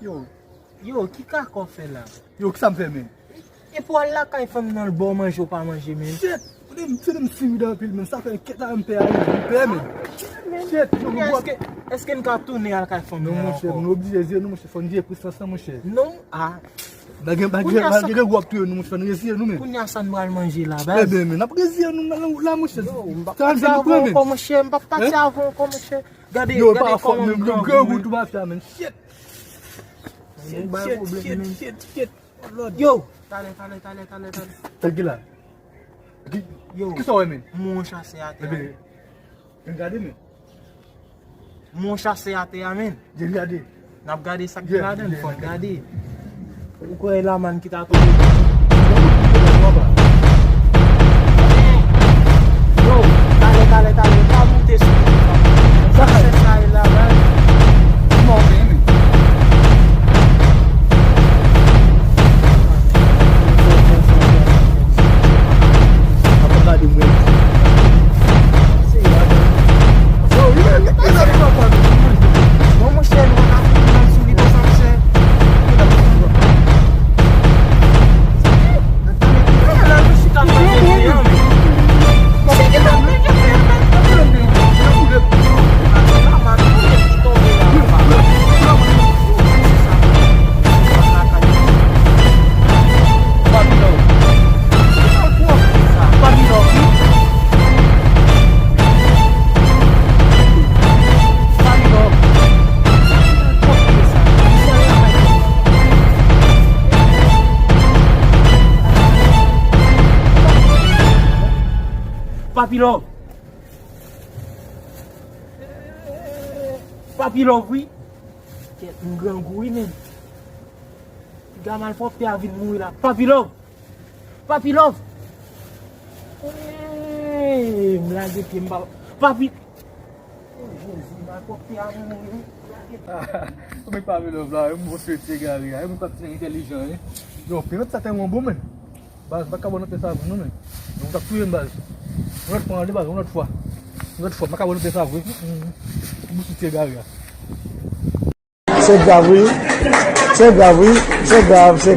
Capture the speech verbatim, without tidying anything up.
Yo, yo, ki kaka w fè la? Yo, kisa m fè, men? Epi w al lakay fanm nan, l ba w manje, w pa manje, men. Shit! Tande m, tande m timid anpil, men sa fè kèt la, m pè a, men. M pè, men. Shit! Yo, men, èske, èske n ka tounen al kay fanm nan ankò? Non, monchè, nou oblije ziye nou, monchè. Fò n ziye prestans lan, monchè. Non, a. Bagay, bagay, bagay gwo ap touye nou, monchè. Fò n reziye nou, men. Kounye a sa n pral manje la, baz? Ebyen, men, n ap reziye nou la, monchè. Yo, m p ap pati avè w ankò, monchè. M p ap pati avè w ankò, monchè. Gade, gade kòman m grangou, men. Yo, pa fò, men, m grangou tou, bafya, men. Shit! Shit, shit, shit, shit, shit. Oh, Lord. Yo! Talè, talè, talè, talè, talè. Tèt ki la. Yo, kisa w wè, men? M wè yon chase atè a. Ebyen, vin gade, men. M wè yon chase atè a, men. Vin gade. N ap gade sa k gen ladan l, fò n gade. Ou kwè e lamann ki ta tonbe? Yo, talè, talè, talè, pa moute sou li. Sa fè sa e la, baz. Mò, men. Ap gade mwen. Bon, monchè, nou pa ka fouti mal sou li konsa, monchè. Papi Love. Papi Love, wi. Kèt, m grangou, wi, men. Piga malpwòpte a vin mouri la. Papi Love! Papi Love! Hey, m lage pye m pa. Papi. Oh, Jezi, malpwòpte a mouri, wi. Ou met Papi Love la, yon bon soti egare a. Yon moun pa ti entèlijan, wi. Yo, pirèt sa tèlman bon, men. Baz, m pa ka bò nan pye sa vre, non, men. Yo, ou t ap touye m, baz. Yon lòt fwa, tande, baz, yon lòt fwa. Yon lòt fwa, m pa ka bò nan pye sa vre. Yon bon soti egare a. Se grav, wi. Se grav, wi. Se grav, se